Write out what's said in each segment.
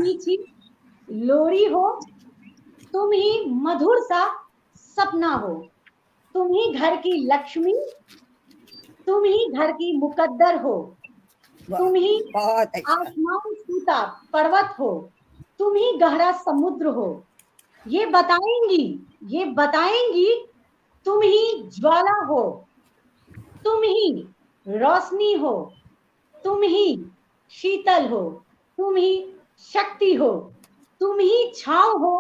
मीठी लोरी हो, तुम ही मधुर सा सपना हो, तुम ही घर की लक्ष्मी, तुम ही घर की मुकद्दर हो, तुम ही बहुत अच्छा। आसमान छूता पर्वत हो, तुम ही गहरा समुद्र हो, ये बताएंगी, ये बताएंगी, तुम ही ज्वाला हो, तुम ही रोशनी हो, तुम ही शीतल हो, तुम ही शक्ति हो, तुम ही छांव हो,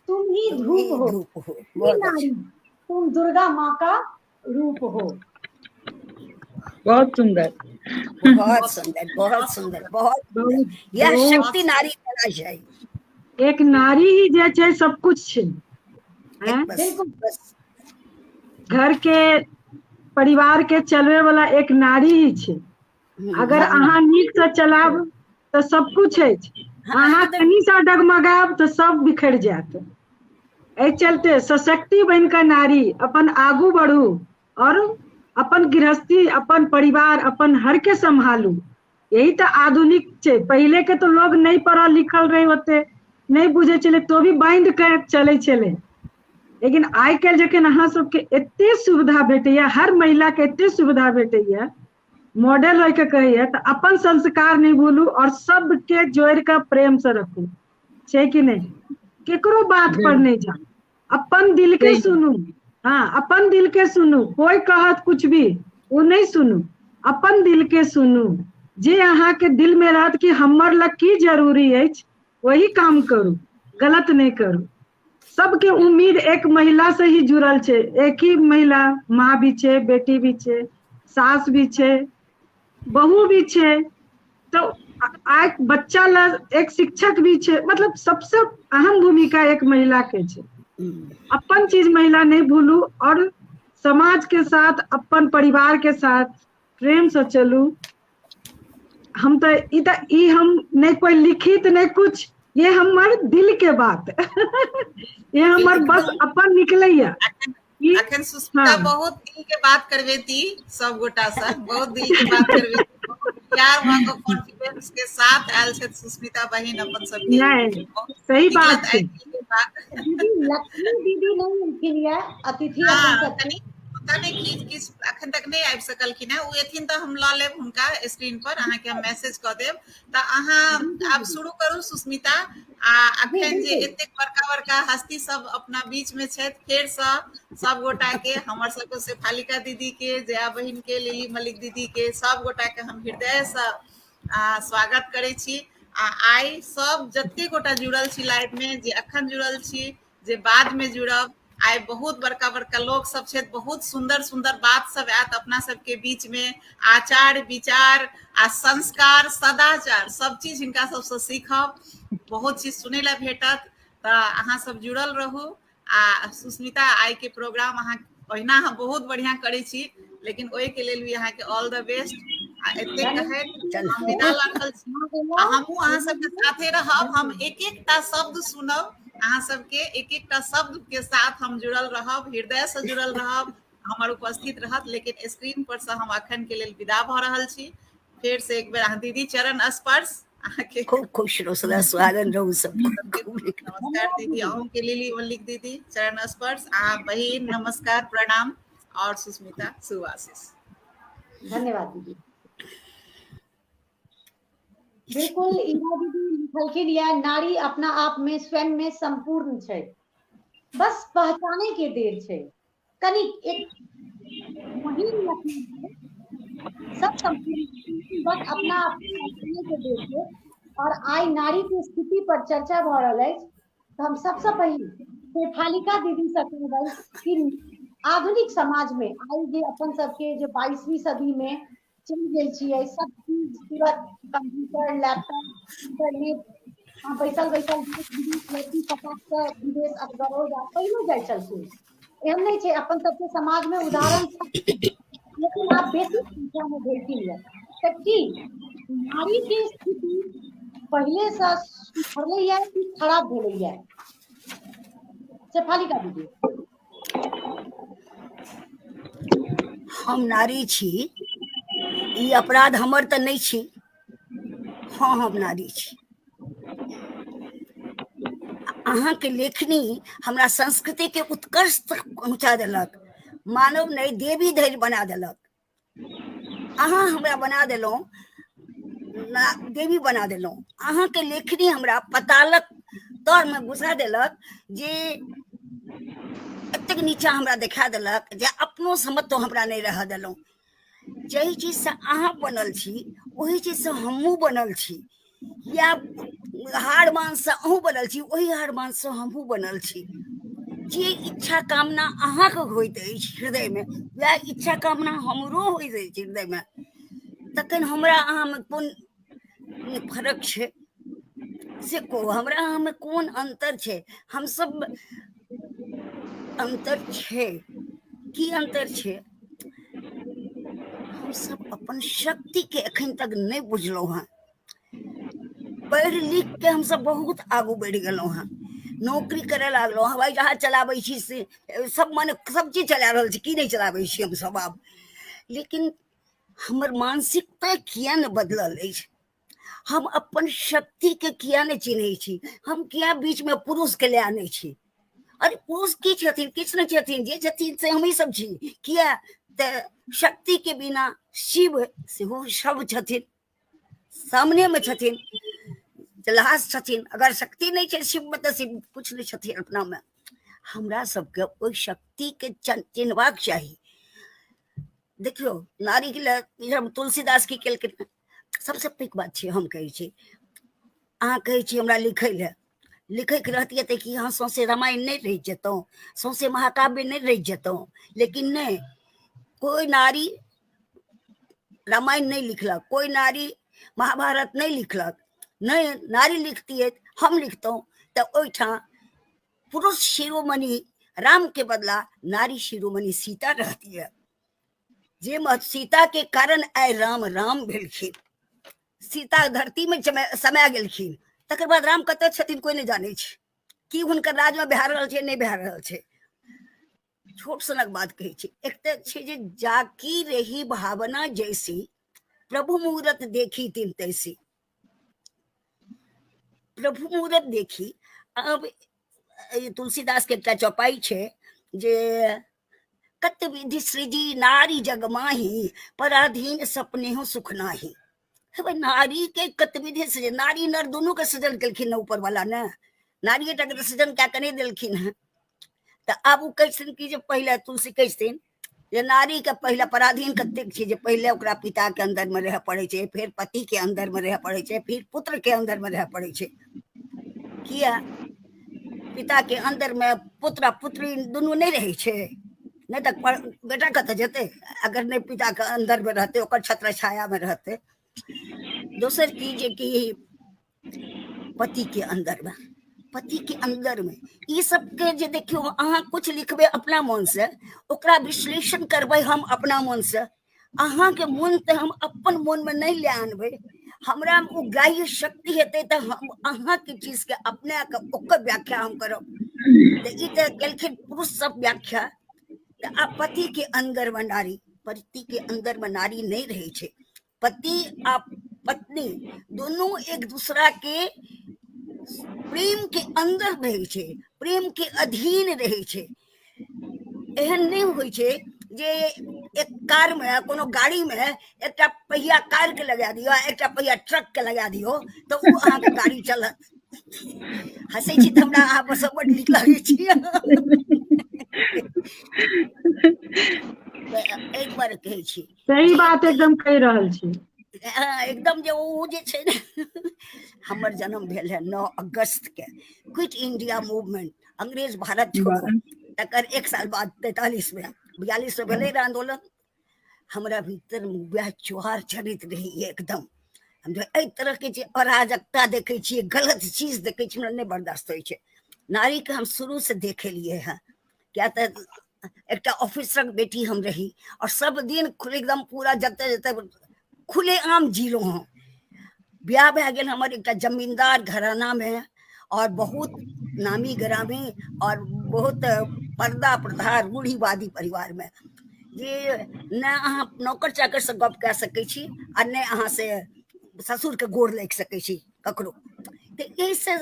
तुम ही तुम धूप ही हो, धूप हो। हे बहुत नारी, अच्छा। तुम दुर्गा माँ का रूप हो। बहुत सुंदर। बहुत सुंदर, बहुत सुंदर, बहुत सुंदर। बहुत यह बहुत शक्ति नारी कला है। एक नारी ही जे छै सब कुछ छै। हैं? बस, बिल्कुल। बस। घर के परिवार के चलवे वाला एक नारी ही छै। अगर अहाँ नीक से चलाब तऽ सब कुछ अछि, अहाँ कनि सा डगमगायब तऽ सब बिखर जायत। एहि चलते सशक्ति बनि कऽ नारी अपन आगू बढ़ू और अपन गृहस्थी, अपन परिवार, अपन हर के सम्हालू। यही तऽ आधुनिक छै। पहिले के तो लोग नहीं पढ़ल लिखल रहे होते, नहीं बुझे छलै, तो भी बांधि के चलै छलै। लेकिन आइ काल्हि जखन अहाँ सबके एते सुविधा भेटैया, हर महिला के एते सुविधा भेटैया, मॉडल होइके कहैया, तऽ अपन संस्कार नहि भूलू और सबके जोड़ि कऽ प्रेम से रखू, छै कि नहि? केकरो बात पर नहि जाउ, अपन दिल के सुनू। हाँ, अपन दिल के सुनू। कोई कहत कुछ भी ओ नहीं सुनू, अपन दिल के सुनू। जे अहाँ के दिल में रहत कि हमर लग की जरूरी अछि, वही काम करू, गलत नहीं करू। सबके उम्मीद एक महिला से ही जुड़ल छै। एक ही महिला माँ भी छै, बेटी भी छै, सास भी छै, बहू भी छै, तो आइ बच्चा ला एक शिक्षक भी छै। मतलब सबसे अहम भूमिका एक महिला के छै। अपन चीज महिला नहीं भूलू और समाज के साथ, अपन परिवार के साथ प्रेम से चलू। हम तो ई तो ई हम नहीं कोई लिखित नहीं कुछ, ये हमर दिल के बात, ये हमर बस अपन निकलैया। अखन सुस्मिता बहुत दिल के बात करबेती सब गोटा से, बहुत दिल के बात करबेती। प्यार वहाँ कॉन्फिडेंस के साथ आयल छथि सुस्मिता बहिन अपन सबके। नहीं, सही बात छै। दीदी लक्ष्मी दीदी नहीं एलखिन या अतिथि अपन सब। कनि पता नहि की किछु अखन तक नहि आबि सकलखिन हेँ। ओ एथिन तऽ हम लऽ लेब हुनका स्क्रीन पर, अहाँके हम मैसेज कऽ देब। तऽ अहाँ आब शुरू करू सुस्मिता। आ अखन जे एतेक बड़का बड़का हस्ती सब अपना बीच में छथि, फेर से सब गोटा के, हमर सबके शेफालिका दीदी के, जया बहिन के, लिली मलिक दीदी के, सब गोटा के हम हृदय से स्वागत करै छी। आ आइ सब जते गोटा जुड़ल छी लाइव में, जे अखन जुड़ल छी, जे बाद में जुड़ब, आइ बहुत बड़का बड़का लोक सब छथि, बहुत सुंदर सुंदर बात सब आयत अपना सबके बीच में। आचार विचार आ संस्कार सदाचार सब चीज हिनका सबसँ सीखब, बहुत चीज सुनै ला भेटत। तऽ अहाँ सब जुड़ल रहू। आ सुस्मिता आइ के प्रोग्राम अहाँ ओहिना अहाँ बहुत बढ़िया करै छी, लेकिन ओहिके लेल भी अहाँके ऑल द बेस्ट। आ एते कहैत हम विदा लऽ रहल छी। आ हमहूँ अहाँ सबके साथे रहब, हम एक एकटा शब्द सुनब अहाँ सबके, एक एकटा शब्द के साथ हम जुड़ल रहब, हृदय से जुड़ल रहब, हमर उपस्थित रहत। लेकिन स्क्रीन पर से हम अखन के लेल विदा भऽ रहल छी। फेर से एक बेर अहाँ दीदी चरण स्पर्श अहाँके। खूब खुश रहू, सदा सुहागन रहू सब। नमस्कार दीदी, अहूँ के लिली मल्लिक दीदी चरण स्पर्श, अहाँ बहिन नमस्कार प्रणाम, और सुस्मिता सुभाषिस। धन्यवाद दीदी। बिल्कुल ईरा दीदी लिखलखिन या नारी अपना आप में स्वयं में संपूर्ण छै, बस पहचाने के देर छै, कनि एक महीन लकीर छै, सब संपूर्ण, बस अपना आप में पहचाने के देर छै। और आइ नारी के स्थिति पर चर्चा भऽ रहल अछि, तऽ हम सबसँ पहिने शेफालिका दीदी से कहबै कि आधुनिक समाज में आइ जे अपन सबके जे 22वीं सदी में चलि गेल छियै, सब चीज तुरंत कंप्यूटर, लैपटॉप, इंटरनेट, अहाँ बैसल बैसल देश विदेश लड़की फटाक से विदेश असगरो जा पहिनो जाइ छलखिन, एहन नहि छै। अपन सबके समाज में उदाहरण सब, लेकिन आब बेसी संख्या में भेलखिन यऽ। तऽ की नारी के स्थिति पहिले से सुधरलै कि खराब भेलैया? शेफालिका दीदी। हम नारी छी, ई अपराध हमर तऽ नहि छी। हाँ, हम नारी छी। अहाँके लेखनी हमरा संस्कृति के उत्कर्ष तक पहुँचा देलक, मानव नहि देवी धरि बना देलक। अहाँ हमरा बना देलहुँ, देवी बना देलहुँ। अहाँके लेखनी हमरा पतालक तरमे घुसा देलक, जे एतेक नीचा हमरा देखा देलक जे अपनो समत्व हमरा नहि रहऽ देलहुँ। जाहि चीजसँ अहाँ बनल छी ओहि चीजसँ हमहूँ बनल छी, या हार मानसँ अहूँ बनल छी ओहि हार मानसँ हमहूँ बनल छी। जे इच्छा कामना अहाँके होइत अछि हृदयमे, वएह इच्छा कामना हमरो होइत अछि हृदयमे। तखन हमरा अहाँमे कोन फरक छै से कहू? हमरा अहाँमे कोन अन्तर छै? हमसब अन्तर छै की अन्तर छै? हमसब अपन शक्तिके एखन तक नहि बुझलहुँ हँ। पढ़ि लिख के हमसब बहुत आगू बढ़ि गेलहुँ हँ, नौकरी करय लागलहुँ, हवाई जहाज चलाबै छी, से सब मने सब चीज चला रहल छी, की नहि चलाबै छी हमसब आब। लेकिन हमर मानसिकता किया नहि बदलल अछि? हम अपन शक्तिके किया नहि चिन्है छी? हम किया बीचमे पुरुषके लए आनै छी? अरे पुरुष की छथिन? किछु नहि छथिन, जे छथिन से हमही सब छी। किया तऽ शक्तिके बिना शिव सेहो सब छथिन, सामनेमे छथिन, लाश छथिन। अगर शक्ति नहि छै शिवमे तऽ शिव किछु नहि छथिन अपनामे। हमरा सबके ओहि शक्तिके चिन्हबाक चाही। देखियौ, नारीके लए तुलसीदास की केलखिन? सबसँ पैघ बात छै, हम कहै छी, अहाँ कहै छी हमरा लिखै लए, लिखैके रहतियै तऽ कि अहाँ सौंसे रामायण नहि रहि जेतहुँ, सौंसे महाकाव्य नहि रहि जेतहुँ? लेकिन नहि, कोइ नारी रामायण नहि लिखलक, कोइ नारी महाभारत नहि लिखलक। नहि नारी लिखतियै, हम लिखतहुँ तऽ ओहिठाम पुरुष शिरोमणि राम के बदला नारी शिरोमणि सीता रहती है। जे सीता के कारण आइ राम राम भेलखिन, सीता धरती में समा गेलखिन, तकर बाद राम कतऽ छथिन कोइ नहि जानै छै, की हुनकर राज्यमे भए रहल छै नहि भए रहल छै। छोट सनक बात कहै छी, एक तऽ छै जे जाकी रही भावना जैसी प्रभु मूरत देखी तिन तैसी। प्रभु मूरत देखी। अब तुलसीदास के एकटा चौपाई छै जे कत विधि सृजी नारी जग माही, पराधीन सपने हो सुख नाही। हे नारी के कत विधि सृजी, नारी नर दोनों के सृजन केलखिन ऊपर वाला ने, नारी टा के सृजन कए के नहि देलखिन हँ। तऽ आब ओ कहै छथिन कि जे पहिले तुलसी कहै छथिन जे नारी के पहिले पराधीन कतेक छै जे पहिले ओकरा पिता के अंदर में रहय पड़ै छै, फेर पति के अंदर में रहय पड़ै छै, फिर पुत्र के अंदर में रहय पड़ै छै। किया पिता के अंदर में पुत्र आ पुत्री दुनू नहि रहै छै? नहि तऽ बेटा कतऽ जेतै अगर नहि पिता के अंदर में रहतै, ओकर छत्र छाया में रहतै? दोसर की जे कि पति के अंदर में, पति के अंदर में ई सबके जे देखियौ, अहाँ कुछ लिखबै अपना मन से, ओकरा विश्लेषण करबै हम अपना मन से, अहाँके मोन तऽ हम अपन मोनमे नहि लए आनबै। हमरा ओ ग्राह्य शक्ति हेतै तऽ हम अहाँके चीजके अपना के ओकर व्याख्या हम करब। तऽ ई तऽ केलखिन पुरुष सब व्याख्या। तऽ आब पति के अंदरमे नारी, पति के अंदरमे नारी नहि रहै छै। पति आ पत्नी दुनू एक दूसरा के प्रेम के अंदर रहै छै, प्रेम के अधीन रहै छै। एहन नहि होइ छै जे एक कार में, कोनो गाड़ी में एकटा पहिया कार के लगा दियौ, एकटा पहिया ट्रक के लगा दियौ तऽ ओ अहाँके गाड़ी चलत। हँसै छी तऽ हमरा अहाँ पर सब बड नीक लागै छी। एक बार कहै छी, सही बात एकदम कहि रहल छी। एकदम जे ओ जे छै ने, हमर जन्म भेल है 9 अगस्त के, क्विट इंडिया मूवमेंट, अंग्रेज भारत छोड़ो, तकर एक साल बाद 43 में, 42 में भेलै रहै आंदोलन। हमरा भीतर वएह चोहार चलैत रहैए एकदम। हम जे एहि तरहके जे अराजकता देखै छियै, गलत चीज देखै छियै, हमरा नहि बर्दाश्त होइ छै। नारीके हम शुरूसँ देखेलियै हँ, किया तऽ एकटा ऑफिसरक बेटी हम रही और सब दिन एकदम पूरा जतऽ जतऽ खुलेआम जीलहुँ हम। बियाह भए गेल हमर एकटा जमींदार घरानामे और बहुत नामी ग्रामी और बहुत पर्दा प्रथा रूढ़िवादी परिवारमे, जे ने अहाँ नौकर चाकरसँ गप कए सकै छी आ नहि अहाँ से ससुरके गोर लागि सकै छी ककरो। तऽ एहिसँ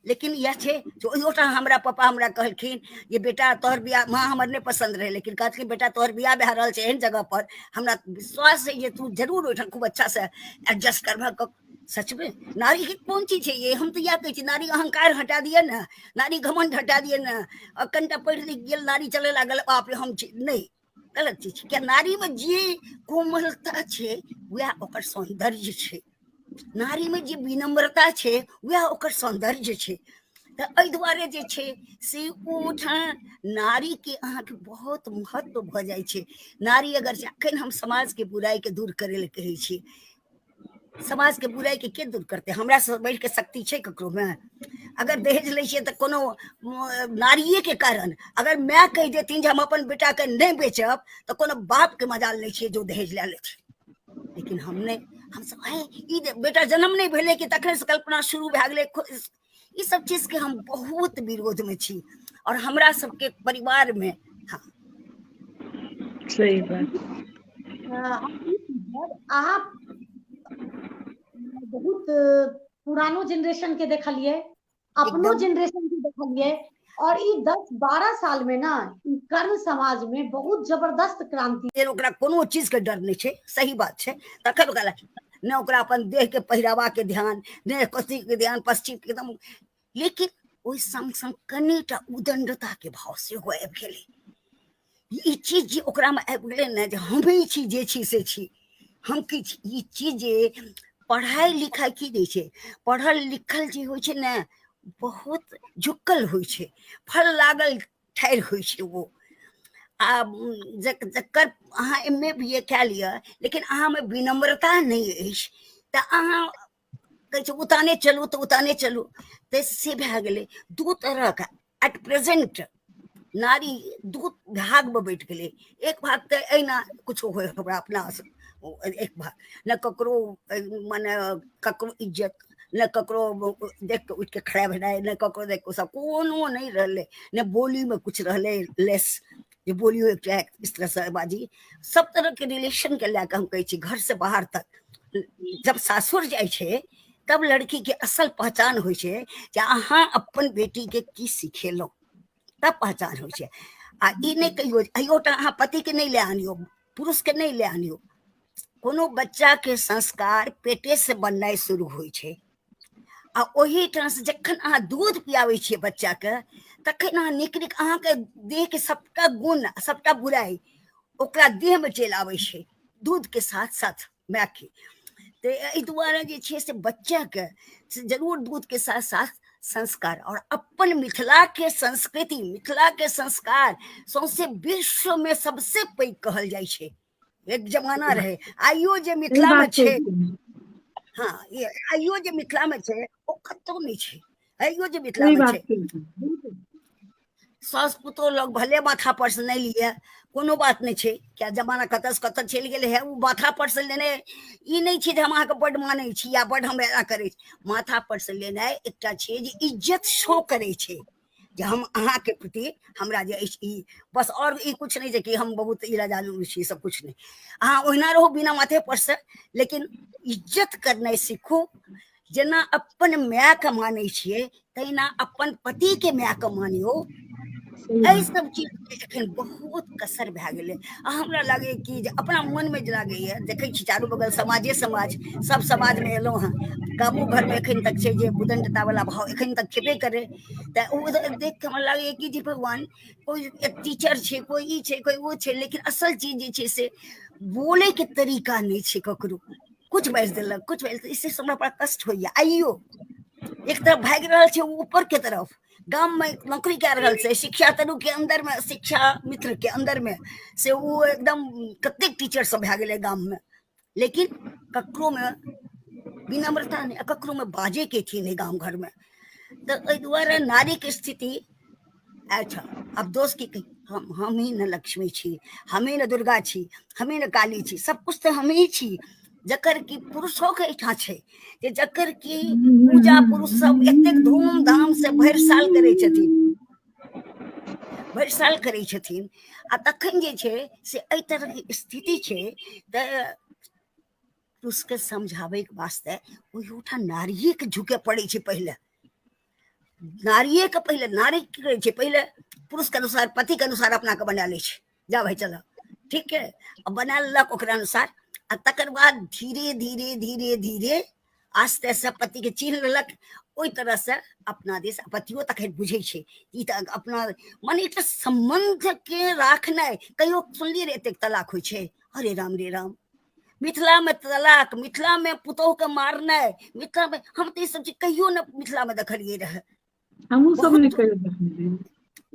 लेकिन इएह छै जे ओहियोठाम हमरा पापा हमरा कहलखिन जे बेटा तोहर बियाह, माँ हमर नहि पसन्द रहै, लेकिन कहलखिन बेटा तोहर बियाह भए रहल छै एहन जगह पर, हमरा विश्वास है जे तू जरूर ओहिठाम खूब अच्छा से एडजस्ट करबह। सचमे नारी के कोन चीज छै ये, हम तऽ इएह कहै छी नारी अहंकार हटा दिअ ने, नारी घमंड हटा दिअ ने, आ कनिटा पढ़ि लिख गेल नारी चले लागल बाप रे हम छी, नहि, गलत चीज छै। किया नारी मे जे कोमलता छै वएह ओकर सौंदर्य छै, नारी मे जे विनम्रता छै वएह ओकर सौंदर्य छै। तऽ एहि दुआरे जे छै से ओठाम नारी के अहाँके बहुत महत्व भऽ जाइ छै। नारी अगर अखन हम समाज के बुराइ के दूर करै लए कहै छी, समाज के बुराइ के के दूर करतै? हमरा से बढ़ि के शक्ति छै ककरो मे? अगर दहेज लै छियै तऽ कोनो नारिये के कारण। अगर माय कहि देथिन जे हम अपन बेटा के नहि बेचब तऽ कोनो बाप के मजाल नहि छियै जो दहेज लए लेथिन। लेकिन हम नहि, हमसब ई बेटा जन्म नहि भेलै कि तखने से कल्पना शुरू भए गेलै। ई सब चीज के हम बहुत विरोध में छी और हमरा सबके परिवार में। हाँ सही बात। अहाँ बहुत पुरानो जनरेशन के देखलिए, अपनो जनरेशन के देखलिए, और ई 10-12 साल में ना ई कर्ण समाज में बहुत जबरदस्त क्रांति। ओकरा कोनो चीज के डर नहीं छै, सही बात छै। तखन ओकरा ने ओकरा अपन देह के पहिरावा के ध्यान, ने कथी के ध्यान, पश्चिम के एकदम। लेकिन ओहि संग संग कनिटा उदंडता के भाव सेहो आबि गेलै। ई चीज जे ओकरा में आबि गेलै ने जे हमही छी जे छी से छी, हम की छी। ई चीज जे पढ़ाइ लिखाइ की दै छै, पढ़ल लिखल जे होइ छै ने बहुत झुकल होइ छै, फल लागल ठाढ़ि होइ छै ओ। आ जकर अहाँ एम ए बी ए कए लिअ लेकिन अहाँमे विनम्रता नहि अछि तऽ अहाँ कहै छै उताने चलू तऽ उताने चलू, तऽ से भए गेलै। दू तरहके एट प्रेजेंट नारी दू भागमे बँटि गेलै। एक भाग तऽ एहिना किछो होइ हमरा अपना, एक भाग ने ककरो मने ककरो इज्जत ने ककरो देख कऽ उठि कऽ खड़ा भेनाइ, ने ककरो देख कऽ सब कोनो नहि रहलै, ने बोलीमे किछु रहलै लेस जे बोलियो एकटा इस तरहसँ बाजी। सब तरहके रिलेशनके लए कऽ हम कहै छी घरसँ बाहर तक जब सासुर जाइ छै तब लड़की के असल पहचान होइ छै जे अहाँ अपन बेटी के की सिखेलहुँ, तब पहचान होइ छै। आ ई नहि कहियो अहियोटा अहाँ पति के नहि लए आनियौ, पुरुष के नहि लए आनियौ। कोनो बच्चा के संस्कार पेटे से बननाइ शुरू होइ छै आ ओहिठाम से जखन अहाँ दूध पियाबै छियै बच्चा के तखन अहाँ नीक नीक अहाँके देह के सबटा गुण सबटा बुराइ ओकरा देह में चलि आबै छै दूध के साथ साथ माय के। तऽ एहि दुआरे जे छै से बच्चाके से जरूर दूध के साथ साथ संस्कार और अपन मिथिला के संस्कृति, मिथिला के संस्कार सौंसे विश्व में सबसे पैघ कहल जाइ छै। एक जमाना रहे, आइयो जे मिथिला में छै, हाँ ये आइयो जे मिथिला में छै ओ कतौ नहि छै। आइयो जे मिथिला में छै सास पुतोह लोग भले माथा पर से नहीं लिए कोनो बात नहीं छै, क्या जमाना कतऽ से कतऽ चलि गेलै है। ओ माथा पर से लेने ई नहि छै जे हम अहाँके बड्ड मानै छी या बड्ड हम एना करै छी। माथा पर से लेनाइ एकटा छै जे इज्जत शो करै छै जे हम अहाँके प्रति हमरा जे अछि ई बस, और ई कुछ नहि जे कि हम बहुत ई लजालू छी, सब कुछ नहि। अहाँ ओहिना रहू बिना माथे पर से, लेकिन इज्जत करनाइ सीखू। जेना अपन मायके मानै छियै तहिना अपन पतिके मायके मानियौ। एहि सब चीजके एखन बहुत कसर भए गेलै। आ हमरा लागैए कि जे अपना मनमे जे लागैए, देखै छी चारू बगल समाजे समाज, सब समाजमे एलहुँ हँ, गामो घरमे एखन तक छै जे उदंडता वाला भाव एखन तक छेबे करै। तऽ ओ देख कऽ हमरा लागैए कि जे भगवान कोइ टीचर छै, कोइ ई छै, कोइ ओ छै, लेकिन असल चीज जे छै से बोलैके तरीका नहि छै ककरो। कुछ बाजि देलक, कुछ बाजि देलक, इससे हमरा बड़ा कष्ट होइया। आइयो एक तरफ भागि रहल छै ऊपर के तरफ, गाम में नौकरी कए रहल छै शिक्षा तरू के अंदर में, शिक्षा मित्र के अंदर में से ओ एकदम कतेक टीचर सब भए गेलै गाम में, लेकिन ककरो में विनम्रता नहि, ककरो में बाजे के अथी नहि गाम घर में। तऽ एहि दुआरे नारी के स्थिति अच्छा। अब दोस्त की कही, हम ही न लक्ष्मी छी, हम ही न दुर्गा छी, हम ही न काली छी, सब कुछ तऽ हम ही छी। जकर कि पुरुषो के एहिठाम छै जे जकर कि पूजा पुरुष सब एतेक धूमधाम से भरि साल करै छथिन, भरि साल करै छथिन, आ तखन जे छै से एहि तरहके स्थिति छै। तऽ पुरुषके समझाबैके वास्ते ओहिठाम नारियेके झुके पड़ै छै पहिले। नारिये के पहिले, नारी की करै छै, पहिले पुरुष के अनुसार, पति के अनुसार अपना के बना लै छै, जा भाई चल ठीक है, आ बना लेलक ओकरा अनुसार। आ तकर बाद धीरे धीरे धीरे धीरे आस्ते आस्ते पति के चिन्ह लेलक, ओहि तरह से अपना देश। पतियो तखन बुझै छै ई तऽ अपना माने एकटा सम्बन्ध के राखनाइ। कहियो सुनलियै रे एतेक तलाक होइ छै? अरे राम रे राम, मिथिला में तलाक, मिथिला में पुतोह के मारनाइ, मिथिला में हम तऽ ई सब चीज कहियो ने मिथिला में देखलियै रहे। हमहूँ सब नहि कहियो देखने।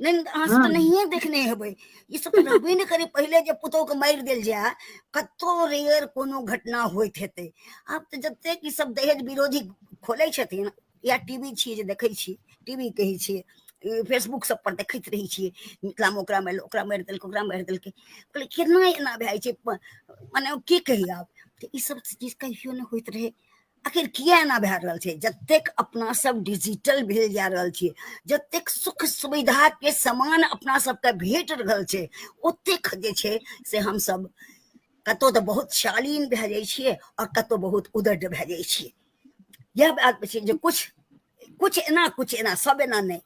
नहि, अहाँ सब तऽ नहिये देखने हेबै, ई सब तऽ रहबे नहि करै। पहिले जे पुतोह के मारि देल जाय, कतौ रेयर कोनो घटना होइत हेतै। आब तऽ जतेक ई सब दहेज विरोधी खोलै छथिन, या टीवी छियै जे देखै छी, टीवी कहै छियै, फेसबुक सब पर देखैत रहै छियै, मिथिला मे ओकरा मारि, ओकरा मारि देलकै, ओकरा मारि देलकै, कहलियै केना एना भए जाइ छै, मने की कही आब। तऽ ई सब चीज कहियो नहि होइत रहै। आखिर किया एना भए रहल छै? जतेक अपना सब डिजिटल भेल जा रहल छियै, जतेक सुख सुविधा के समान अपना सबके भेट रहल छै, ओतेक जे छै से हमसब कतौ तऽ बहुत शालीन भए जाइ छियै और कतौ बहुत उदंड भए जाइ छियै। यह बात छै जे कुछ कुछ एना, कुछ एना, सब एना नहि।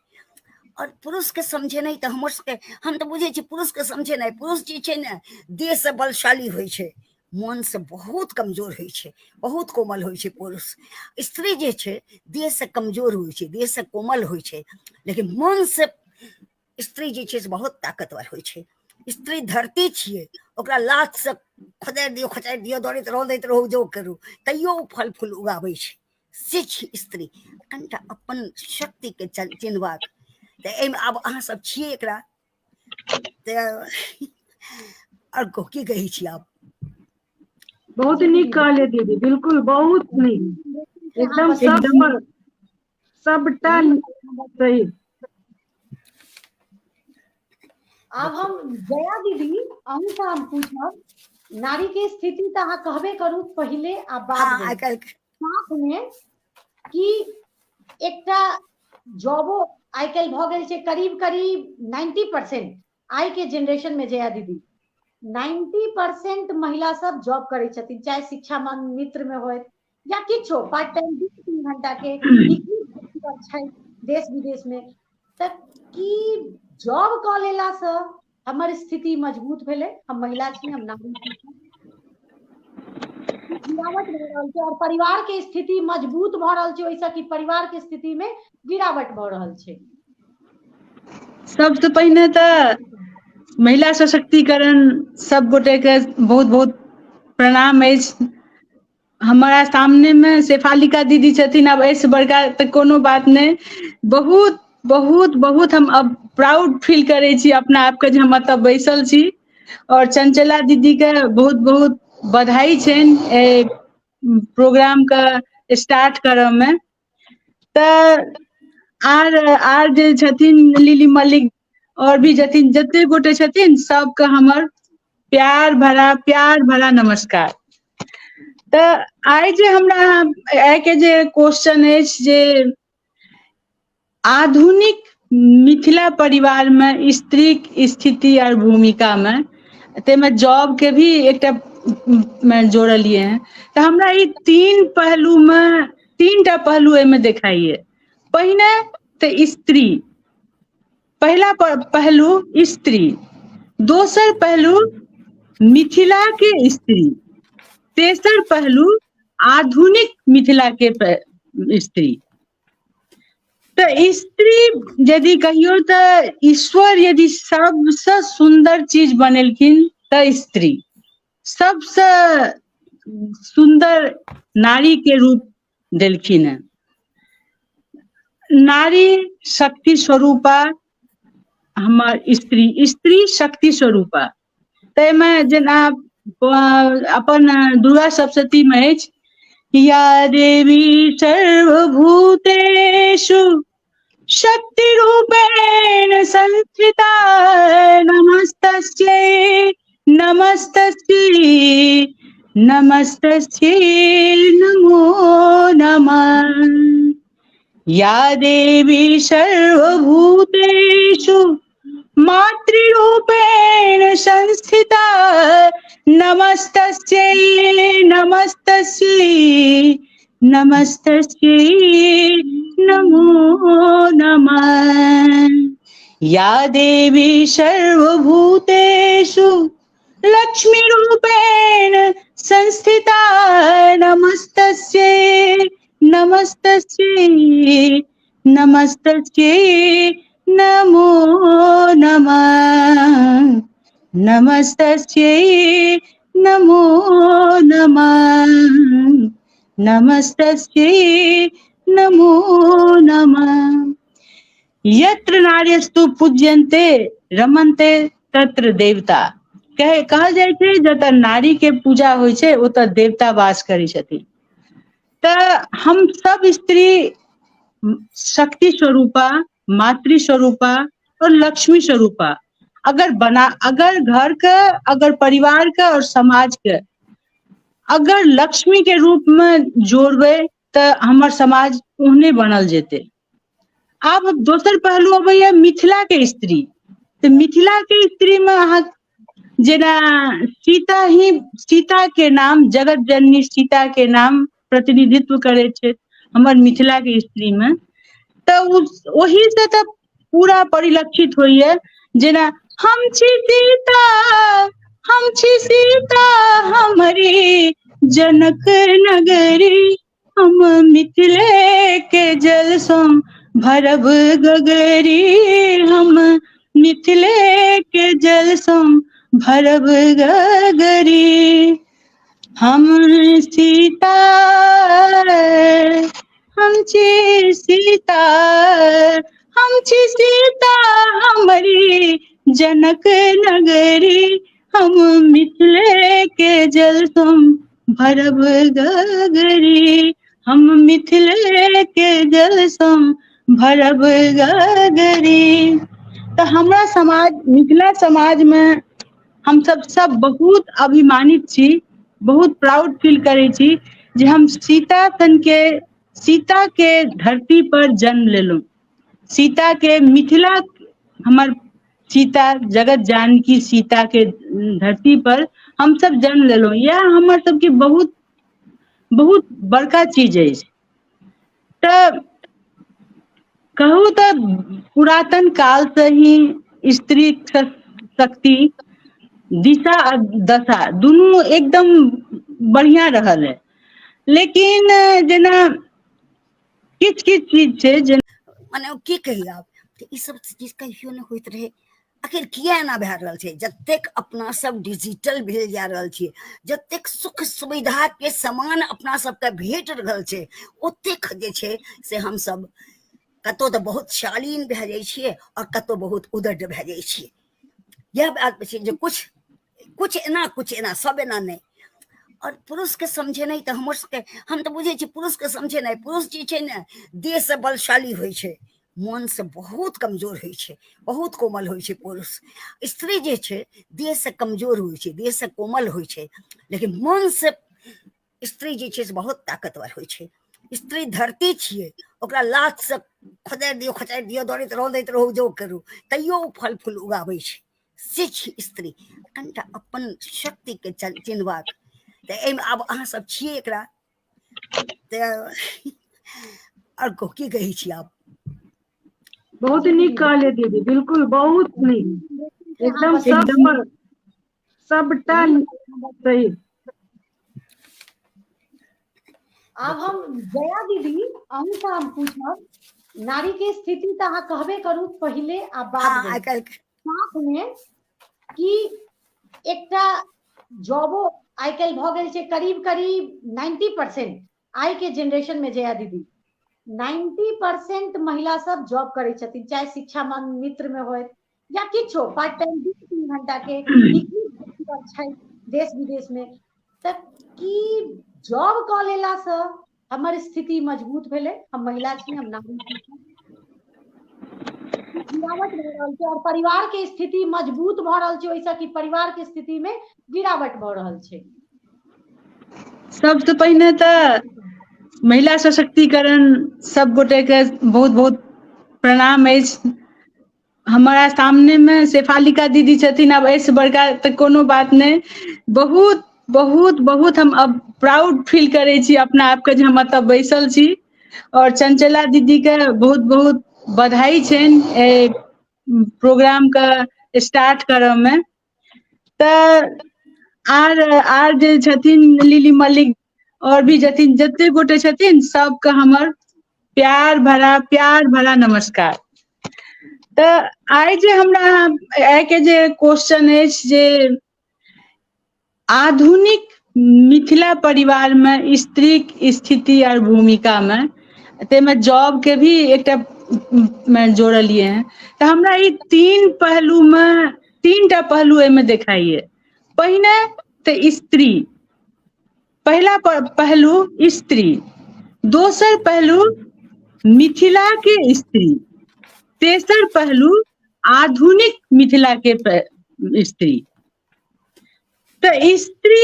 और पुरुष के समझेनाइ तऽ हमर सबके, हम तऽ बुझै छी पुरुष के समझेनाइ, पुरुष जे छै ने देह से बलशाली होइ छै, मन से बहुत कमजोर होइ छै, बहुत कोमल होइ छै पुरुष। स्त्री जे छै देह से कमजोर होइ छै, देह से कोमल होइ छै, लेकिन मन से स्त्री जे छै से बहुत ताकतवर होइ छै। स्त्री धरती छियै, ओकरा लात से खोदारि दियौ, खोचारि दियौ, दौड़ैत रहू, दैत रहू, जो करू, तैयो ओ फल फूल उगाबै छै। से छी स्त्री। कनिटा अपन शक्ति के चिन्हबाक। तऽ एहिमे आब अहाँ सब छियै एकरा, तऽ आओर की कहै छी आब। बहुत नीक कहलियै दीदी, बिल्कुल बहुत नीक, एकदम सब सबटा सही। आब हम जया दीदी अहूँ हम पूछब, नारी के स्थिति तऽ अहाँ कहबे करू पहिले आ बाद में। साथ में कि एकटा जॉबो आइ काल्हि भऽ गेल छै करीब करीब 90% आइ के जेनरेशन में। जया दीदी, 90% महिला सब जॉब करै छथिन, चाहे शिक्षा मित्र में होय या किछो पार्ट टाइम 2-3 घंटा के छै देश विदेश में। तऽ की जॉब कऽ लेला से हमर स्थिति मजबूत भेलै? हम महिला छी, हम नारी छी, गिरावट भऽ रहल छै और परिवार के स्थिति मजबूत भऽ रहल छै ओहिसँ कि परिवार के स्थिति में गिरावट भऽ रहल छै? सबसे पहिने तऽ महिला सशक्तिकरण सब गोटे के बहुत बहुत प्रणाम अछि। हमारा सामने में शेफालिका दीदी छथिन, आब एहिसँ बड़का तऽ कोनो बात नहि। बहुत बहुत बहुत हम अब प्राउड फील करै छी अपना आपके जे हम एतऽ बैसल छी। और चंचला दीदी के बहुत बहुत बधाई छनि एहि प्रोग्राम के स्टार्ट करऽ मे। तऽ आर आर जे छथिन लिली मल्लिक और भी छथिन, जते गोटे छथिन सबके हमर प्यार भरा नमस्कार। तऽ आइ जे हमरा आइ के जे क्वेश्चन अछि जे आधुनिक मिथिला परिवार में स्त्री स्थिति और भूमिका में, ताहिमे जॉब के भी एकटा जोड़लियै हैं, तऽ हमरा ई तीन पहलू में, तीनटा पहलू एहिमे देखाइए। पहिने तऽ स्त्री, पहिला पहलू स्त्री, दोसर पहलू मिथिला के स्त्री, तेसर पहलू आधुनिक मिथिला के स्त्री। तऽ स्त्री यदि कहियो तऽ ईश्वर यदि सबसँ सुन्दर चीज बनेलखिन तऽ स्त्री, सबसँ सुन्दर नारी के रूप देलखिन हैं। नारी शक्ति स्वरूपा हमर स्त्री, स्त्री शक्ति स्वरूपा। ताहिमे जेना अपन दुर्गा सप्तशती में अछि, या देवी सर्वभूतेषु शक्ति रूपेण संस्थिता नमस्तस्यै नमस्तस्यै नमस्तस्यै नमो नमः। या देवी सर्वभूतेषु मातृरूपेण संस्थिता नमस्तस्यै नमस्तस्यै नमस्तस्यै नमो नमः। या देवी सर्वभूतेषु लक्ष्मीरूपेण संस्थिता नमस्तस्यै नमस्तस्यै नमस्तस्यै नमो नमः। नमस्तस्यै नमो नमः। नमस्तस्यै नमो नमः। यत्र नार्यस्तु पूज्यन्ते रमन्ते तत्र देवता। कहल जाइ छै जतऽ नारी के पूजा होइ छै ओतऽ देवता वास करै छथिन। तऽ हम सब स्त्री शक्ति स्वरूपा, मातृ स्वरूपा और लक्ष्मी स्वरूपा अगर घर के, अगर परिवार के और समाज के अगर लक्ष्मी के रूप में जोड़बै तऽ हमर समाज ओहने बनल जेतै। आब दोसर पहलू अबैया मिथिला के स्त्री। तऽ मिथिला के स्त्री में अहाँ जेना सीता ही, सीता के नाम जगत जननी सीता के नाम प्रतिनिधित्व करै छै हमर मिथिला के स्त्री में, तऽ ओहि से तऽ पूरा परिलक्षित होइया। जेना हम छी सीता, हम छी सीता हमरी जनक नगरी, हम मिथिले के जल सँ भरब गगरी, हम मिथिले के जल सँ भरब गगरी। हम सीता, हम छी सीता, हम छी सीता हमरी जनक नगरी, हम मिथिले के जल सँ भरब गगरी, हम मिथिले के जल सँ भरब गगरी। तऽ हमरा समाज, मिथिला समाज में हम सब सब बहुत अभिमानित छी, बहुत प्राउड फील करै छी जे हम सीता सन के, सीता के धरती पर जन्म लेलहुँ। सीता के मिथिला, हमर सीता जगत जानकी सीता के धरती पर हम सब जन्म लेलहुँ। यह हमर सबके बहुत बहुत बड़का चीज अछि। तऽ कहू तऽ पुरातन काल से ही स्त्री शक्ति दिशा आ दशा दुनू एकदम बढ़िया रहल है। लेकिन जेना किछु किछु चीज छै जेना मने की कही आब, तऽ ई सब चीज कहियो नहि होइत रहै। आखिर किया एना भए रहल छै? जतेक अपना सब डिजिटल भेल जा रहल छियै, जतेक सुख सुविधा के समान अपना सबके भेट रहल छै, ओतेक जे छै से हमसब कतौ तऽ बहुत शालीन भए जाइ छियै और कतौ बहुत उदंड भए जाइ छियै। यह बात छै जे कुछ कुछ एना, कुछ एना, सब एना नहि। और पुरुष के समझेनाइ तऽ हमर सबके, हम तऽ बुझै छी पुरुष के समझेनाइ, पुरुष जे छै ने देह से बलशाली होइ छै, मन से बहुत कमजोर होइ छै, बहुत कोमल होइ छै पुरुष। स्त्री जे छै देह से कमजोर होइ छै, देह से कोमल होइ छै, लेकिन मन से स्त्री जे छै से बहुत ताकतवर होइ छै। स्त्री धरती छियै, ओकरा लात से खोदारि दियौ, खोचारि दियौ, दौड़ैत रहू, दैत रहू, जो करू, तैयो ओ फल फूल उगाबै छै। से छी स्त्री। कनिटा अपन शक्ति के चिन्हबाक। तऽ एहिमे आब अहाँ सब छियै एकरा, तऽ आओर की कहै छी आब। बहुत नीक कहलियै दीदी, बिल्कुल बहुत नीक, एकदम सब सबटा सही। आब हम जया दीदी अहूँ से हम पूछब, नारी के स्थिति तऽ अहाँ कहबे करू पहिले आ बाद में, साथ में कि एकटा जॉबो आइ काल्हि भऽ गेल छै करीब करीब 90% आइ के जेनरेशन में। जया दीदी 90% महिला सब जॉब करै छथिन, चाहे शिक्षा मित्र में होय या किछो पार्ट टाइम 2-3 घंटा के छै देश विदेश में। तऽ की जॉब कऽ लेला से हमर स्थिति मजबूत भेलै? हम महिला छी, हम नारी छी, गिरावट भऽ रहल छै और परिवार के स्थिति मजबूत भऽ रहल छै ओहिसँ कि परिवार के स्थिति में गिरावट भऽ रहल छै? सबसँ पहिने तऽ महिला सशक्तिकरण सब गोटे के बहुत बहुत प्रणाम अछि। हमारा सामने में शेफालिका दीदी छथिन, आब एहिसँ बड़का तऽ कोनो बात नहि। बहुत बहुत बहुत हम अब प्राउड फील करै छी अपना आपके जे हम एतऽ बैसल छी। और चंचला दीदी के बहुत बहुत बधाई छनि एहि प्रोग्राम के स्टार्ट करऽ मे। तऽ आर आर जे छथिन लिली मल्लिक और भी छथिन, जते गोटे छथिन सबके हमर प्यार भरा नमस्कार। तऽ आइ जे हमरा आइ के जे क्वेश्चन अछि जे आधुनिक मिथिला परिवार में स्त्रीक स्थिति और भूमिका में, ताहिमे जॉब के भी एकटा जोड़लियै हँ, तऽ हमरा ई तीन पहलू में तीनटा पहलू एहिमे देखाइए। पहिने तऽ स्त्री, पहिला पहलू स्त्री, दोसर पहलू मिथिला के स्त्री, तेसर पहलू आधुनिक मिथिला के स्त्री। तऽ स्त्री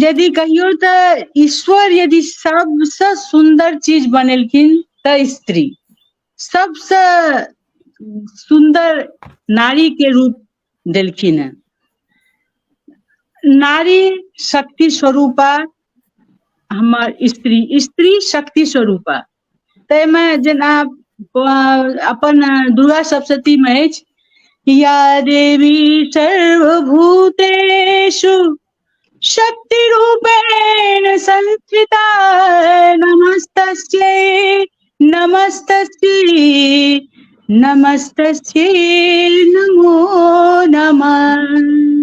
यदि कहियो तऽ ईश्वर यदि सबसँ सुन्दर चीज बनेलखिन तऽ स्त्री, सबसँ सुन्दर नारी के रूप देलखिन हेँ। नारी शक्ति स्वरूपा हमर स्त्री, स्त्री शक्ति स्वरूपा। ताहिमे जेना अपन दुर्गा सप्तशती मे अछि, या देवी सर्वभूतेषु शक्ति रूपेण संस्थिता नमस्तस्यै नमस्तस्यै नमस्तस्यै नमो नमः।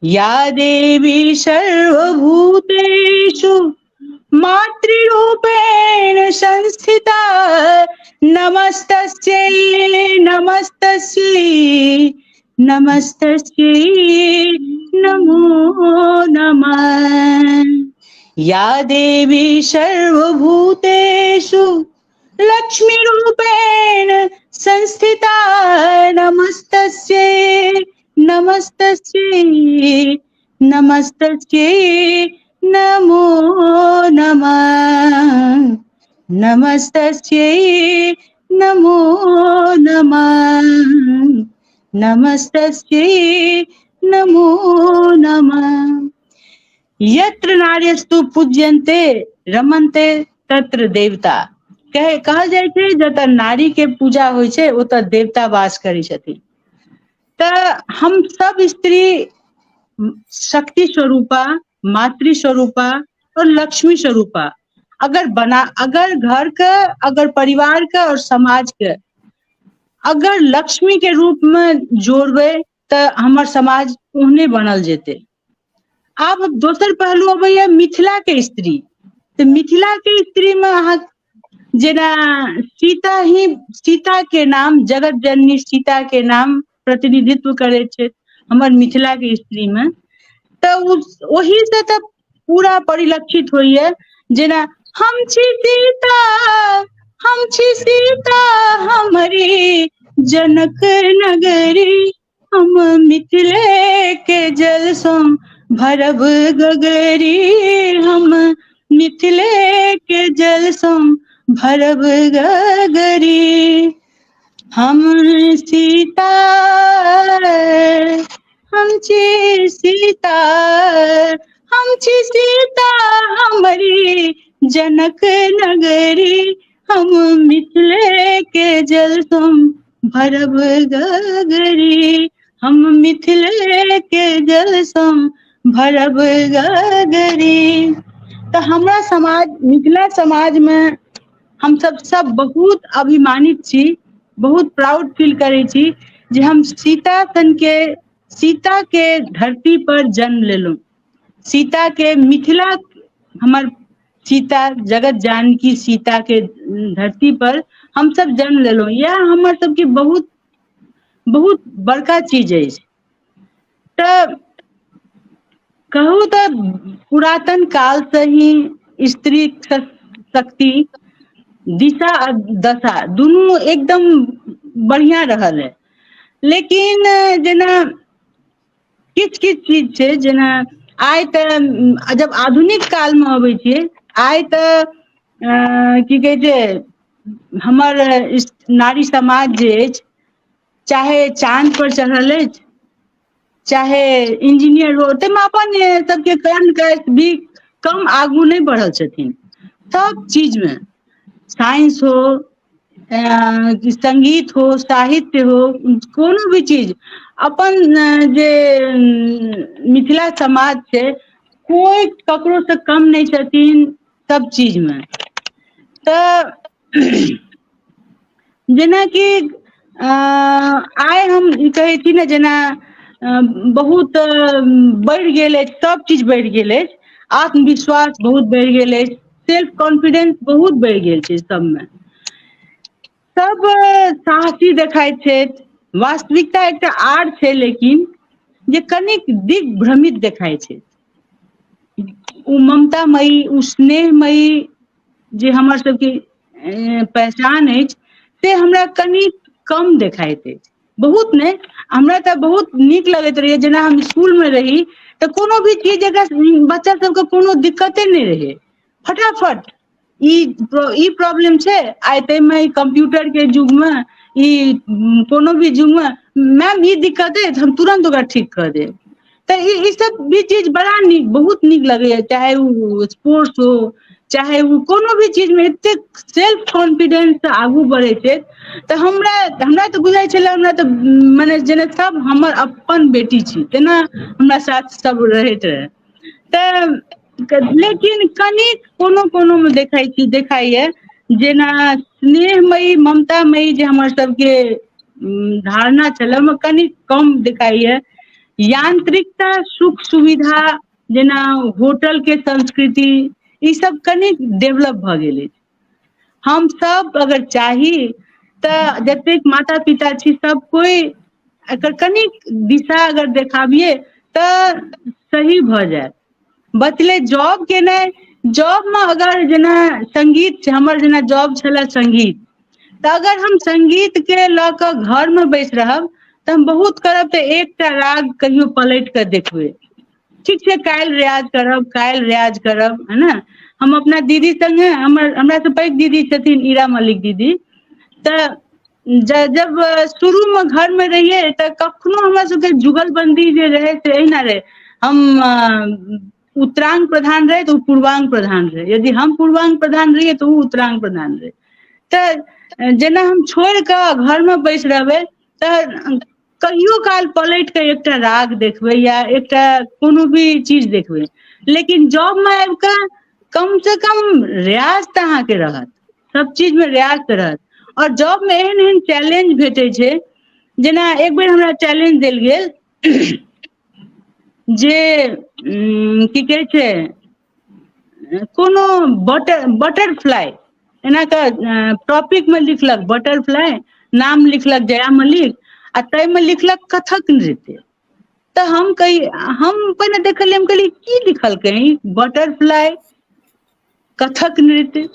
या देवी सर्वभूतेषु मातृरूपेण संस्थिता नमस्तस्यै नमस्तस्यै नमस्तस्यै नमो नमः। या देवी सर्वभूतेषु लक्ष्मीरूपेण संस्थिता नमस्तस्यै नमस्तस्यै नमस्तस्यै नमो नमः। नमस्तस्यै नमो नमः। नमस्तस्यै नमो नमः। यत्र नार्यस्तु पूज्यन्ते रमन्ते तत्र देवता। कहल जाइ छै जतऽ नारी के पूजा होइ छै ओतऽ देवता वास करै छथिन। तऽ हम सब स्त्री शक्ति स्वरूपा, मातृ स्वरूपा और लक्ष्मी स्वरूपा अगर बना, अगर घर के, अगर परिवार के और समाज के अगर लक्ष्मी के रूप में जोड़बै तऽ हमर समाज ओहने बनल जेतै। आब दोसर पहलू अबैया मिथिला के स्त्री। तऽ मिथिला के स्त्री में अहाँ जेना सीता ही, सीता के नाम जगत जननी सीता के नाम प्रतिनिधित्व करै छै हमर मिथिला के स्त्री में, तऽ ओहि से तऽ पूरा परिलक्षित होइया। जेना हम छी सीता, हम छी सीता हमारी जनक नगरी, हम मिथिले के जल सं भरब गगरी, हम मिथिले के जल सं भरब गगरी। हम सीता, हम छी सीता, हम छी सीता हमारी जनक नगरी, हम मिथिले के जल सं भरब गगरी, हम मिथिले के जल सं भरब गगरी। तऽ हमरा समाज, मिथिला समाज में हम सब सब बहुत अभिमानित छी, बहुत प्राउड फील करै छी जे हम सीता सन के, सीता के धरती पर जन्म लेलहुँ। सीता के मिथिला, हमर सीता जगत जानकी सीता के धरती पर हम सब जन्म लेलहुँ। यह हमर सबके बहुत बहुत बड़का चीज अछि। तऽ कहू तऽ पुरातन काल से ही स्त्री शक्ति दिशा आ दशा दुनू एकदम बढ़िया रहल है। लेकिन जेना किछु किछु चीज छै, जेना आइ तऽ जब आधुनिक काल मे अबै छियै, आइ तऽ की कहै छै हमर नारी समाज जे अछि, चाहे चाँद पर चढ़ल अछि, चाहे इंजीनियर हो, ताहिमे अपन सबके कर्ण कायस्थ भी कम आगू नहि बढ़ल छथिन। सब चीज मे, साइंस हो, संगीत हो, साहित्य हो, कोनो भी चीज, अपन जे मिथिला समाज छै कोइ ककरो से कम नहि छथिन सब चीज मे। तऽ जेनाकि आइ हम ई कहै छी ने, जेना बहुत बढ़ि गेल अछि, सब चीज बढ़ि गेल अछि, आत्मविश्वास बहुत बढ़ि गेल अछि, सेल्फ कॉन्फिडेंस बहुत बढ़ि गेल छै सबमे, सब साहसी देखाइत छथि। वास्तविकता एकटा आर छै लेकिन जे कनिक दिग्भ्रमित देखाइ छै। ओ ममतामयी, ओ स्नेहमयी जे हमर सबके पहचान अछि से हमरा कनि कम देखाइत अछि, बहुत नहि। हमरा तऽ बहुत नीक लगैत रहैया, जेना हम स्कूल मे रही तऽ कोनो भी चीज एकरा बच्चा सबके कोनो दिक्कते नहि रहै, फटाफट ई प्रॉब्लम छै आइ ताहिमे कम्प्यूटर के युग मे, ई कोनो भी युग मे मैम ई दिक्कत अछि हम तुरन्त ओकरा ठीक कऽ देब। तऽ ई सब भी चीज बड़ा नीक, बहुत नीक लगैया, चाहे ओ स्पोर्ट्स हो चाहे ओ कोनो भी चीज मे एतेक सेल्फ कॉन्फिडेंस से आगू बढ़ै छै। तऽ हमरा हमरा तऽ बुझाइ छलै, हमरा तऽ मने जेना सब हमर अपन बेटी छी तेना हमरा साथ सब रहैत रहै। तऽ लेकिन कनि कोनो कोनो मे देखै छी, देखाइया जेना स्नेहमयी ममतामयी जे हमर सबके धारणा छलै ओहिमे कनि कम देखाइया। यांत्रिकता, सुख सुविधा, जेना होटल के संस्कृति, ई सब कनि डेवलप भऽ गेल अछि। हम सब अगर चाही तऽ जतेक माता पिता छी सब कोइ एकर कनिक दिशा अगर देखाबियै तऽ सही भऽ जायत। बचलै जॉब केनाइ, जॉब मे अगर जेना संगीत, हमर जेना जॉब छलै संगीत, तऽ अगर हम संगीत के लऽ कऽ घर मे बैस रहब तऽ हम बहुत करब तऽ एकटा राग कहियो पलटि कऽ देखबै, ठीक छै काल्हि रियाज करब, काल्हि रियाज करब, है ने। हम अपना दीदी संगे, हमरा से पैघ दीदी छथिन ईरा मल्लिक दीदी, तऽ जब शुरू मे घर मे रहियै तऽ कखनो हमरा सबके जुगलबंदी जे रहै से एहिना रहै, हम उत्तरांग प्रधान रहै तऽ ओ पूर्वांग प्रधान रहै, यदि हम पूर्वांग प्रधान रहियै तऽ ओ उत्तरांग प्रधान रहै। तऽ जेना हम छोड़ि कऽ घरमे बैस रहबै तऽ कहियो काल पलटि कऽ एकटा राग देखबै या एकटा कोनो भी चीज देखबै, लेकिन जॉबमे आबि कऽ कम से कम रियाज तऽ अहाँके रहत, सब चीज मे रियाज तऽ रहत। और जॉब मे एहन एहन चैलेंज भेटै छै, जेना एक बेर हमरा चैलेंज देल गेल जे की कहै छै कोनो बटरफ्लाई एना कऽ टॉपिक मे लिखलक बटरफ्लाई, नाम लिखलक जया मल्लिक आ ताहिमे लिखलक कथक नृत्य। तऽ हम कही, हम पहिने देखलियै, हम कहलियै की लिखलकै बटरफ्लाई कथक नृत्य।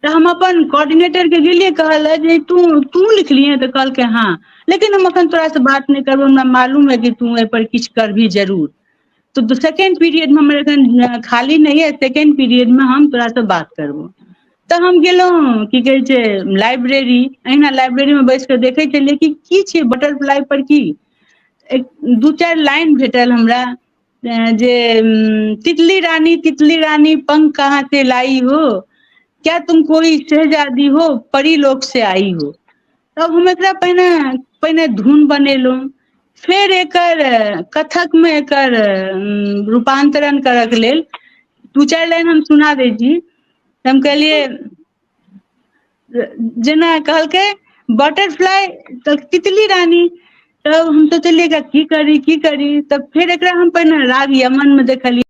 तऽ हम अपन कोऑर्डिनेटर के गेलियै कहल जे तू तू लिखलियै, तऽ कहलकै हाँ, लेकिन हम अखन तोरा से बात नहि करबो, हमरा मालूम है कि तू एहि पर किछु करबही जरूर। तो सेकेंड पीरियड में हमर एखन खाली नहीं है, सेकेंड पीरियड में हम तोरा से बात करबो। तऽ हम गेलहुँ की कहै छै लाइब्रेरी, एहिना लाइब्रेरी में बैस कऽ देखै छलियै कि की छै बटरफ्लाई पर, की एक दू चारि लाइन भेटल हमरा जे तितली रानी तितली रानी पंख कहाँ से लाई हो, क्या तुम कोई शहजादी हो, परी लोक से आई हो। तब हम एकरा पहिने पहिने धुन बनेलहुँ, फेर एकर कथक मे एकर रूपांतरण करऽ के लेल दू चारि लाइन हम सुना दै छी। हम कहलियै जेना कहलकै बटरफ्लाई तऽ तितली रानी, तब हम सोचलियै एकरा की करी की करी, तब फेर एकरा हम पहिने राग यमन मे देखलियै।